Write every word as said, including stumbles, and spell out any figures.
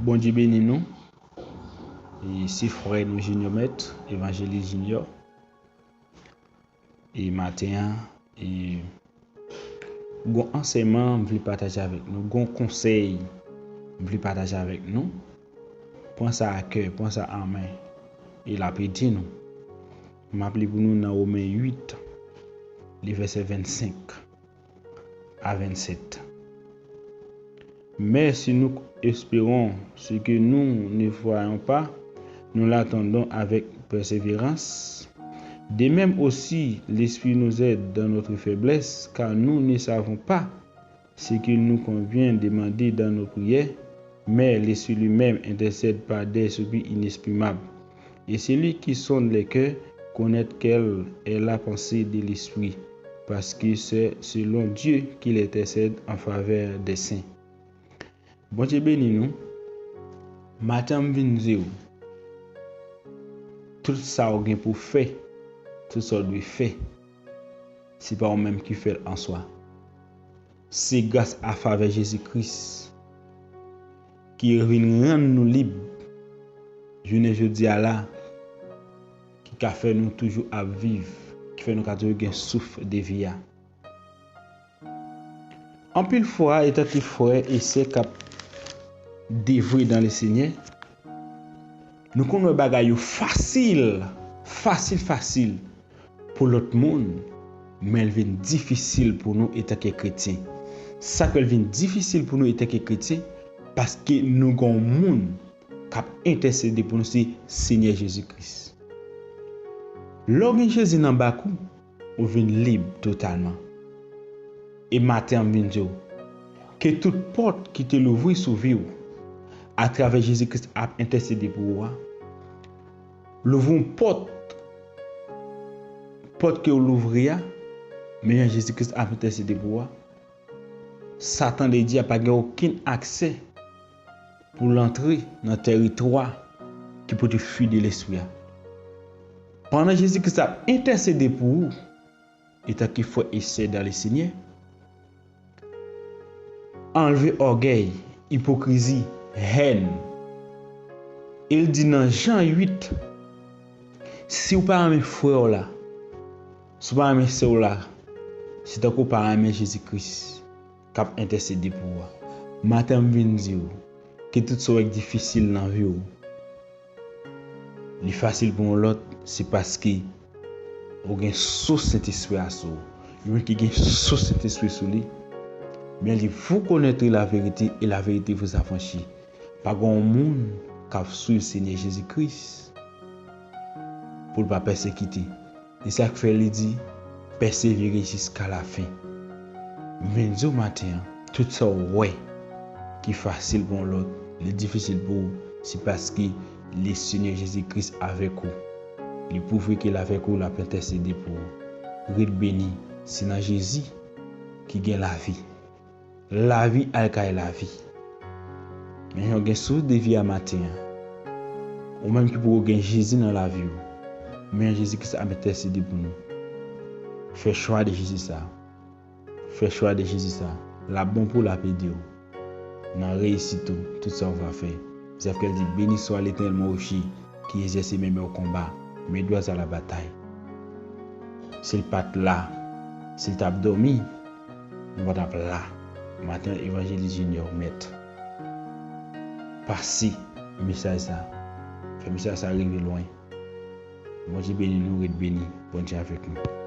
Bondye beni nou. E se frè nou Junior Mèt, Evanjelis Junior. E maten an, e gon ansèyman m vle pataje avèk nou, gon konsèy m vle pataje avèk nou. Pran sa a kè, pran sa an men. E l ap ede nou. M ap li pou nou nan Women uit, li vèsè vennsenk a vennsenk. Mais si nous espérons ce que nous ne voyons pas, nous l'attendons avec persévérance. De même aussi, l'Esprit nous aide dans notre faiblesse, car nous ne savons pas ce qu'il nous convient de demander dans nos prières, mais l'Esprit lui-même intercède par des soupirs inexprimables. Et celui qui sonde les cœurs connaît quelle est la pensée de l'Esprit, parce que c'est selon Dieu qu'il intercède en faveur des saints. Bondye beni nou. Maten an m vin di w, tout sa w gen pou fè, tout sa w dwe fè, se pa ou menm ki fè l an swa. Se gras a favè Jezi Kris ki vin rann nou lib jounen jodi a la, ki ka fè nou toujou ap viv, ki fè nou ka toujou gen souf de vi a. Anpil fwa, etanke frè e sè k ap devwe dan le Senyè, nou konn wè bagay yo fasil, fasil, fasil pou lòt moun, men l vin difisil pou nou etanke kretyen. Sa k fè l vin difisil pou nou etanke kretyen, paske nou gen yon moun k ap entèsede pou nou, se Senyè Jezi Kris. Lè w gen Jezi nan bak ou, ou vin lib totalman. E maten an, m vin di w, ke tout pòt ki te louvri sou vi w, atravè Jezi Kris ap entèsede pou ou a, louvri yon pòt, pòt ke w louvri a, men jan Jezi Kris ap entèsede pou ou a, Satan, ledi a, pa gen okenn aksè pou l antre nan tèritwa ki pote fwi de Lespri a. Pandan Jezi Kris ap entèsede pou ou, etanke frè e sè dan le Senyè, anlve ògèy, ipokrizi, hèn. E l di nan Jan uit, si w pa renmen frè w la, si w pa renmen sè w la, se tankou w pa renmen Jezi Kris k ap entèsede pou ou a. Maten an, m vin di w, ke tout sa w wè k difisil nan vi w, li fasil pou yon lòt, se paske ou gen sous Sentespri a sou ou. Yon moun ki gen sous Sentespri sou li, men li, vous connaîtrez la vérité et la vérité vous affranchit. Pa gen yon moun k ap swiv Senyè Jezi Kris pou l pa pèsekite. E sa k fè li di, pèsevere jiska lafen. Men di w maten an, tout sa w wè ki fasil pou yon lòt, li difisil pou ou, se paske le Senyè Jezi Kris avèk ou. Li pwouve ke l avèk ou, l ap entèsede pou ou. Ret beni, se nan Jezi ki gen lavi. Lavi al kay lavi. Men jan w gen souf de vi a maten an. Ou menm ki poko gen Jezi nan lavi w, men Jezi Kris ap entèsede pou nou. Fè chwa de Jezi sa. Fè chwa de Jezi sa. L ap bon pou w, l ap ede w nan reyisit ou, tout sa w va fè. Zèv kè l di, Béni soit l'Éternel mon rocher, qui exerce mes mains au combat, mes doigts à la bataille. Si l pa t la, si l t ap dòmi, nou pa t ap la. Maten an, Evanjelis Junior Mèt, pase mesaj sa. Fè mesaj sa rive lwen. Bondye beni nou, ret beni. Bondye avèk nou.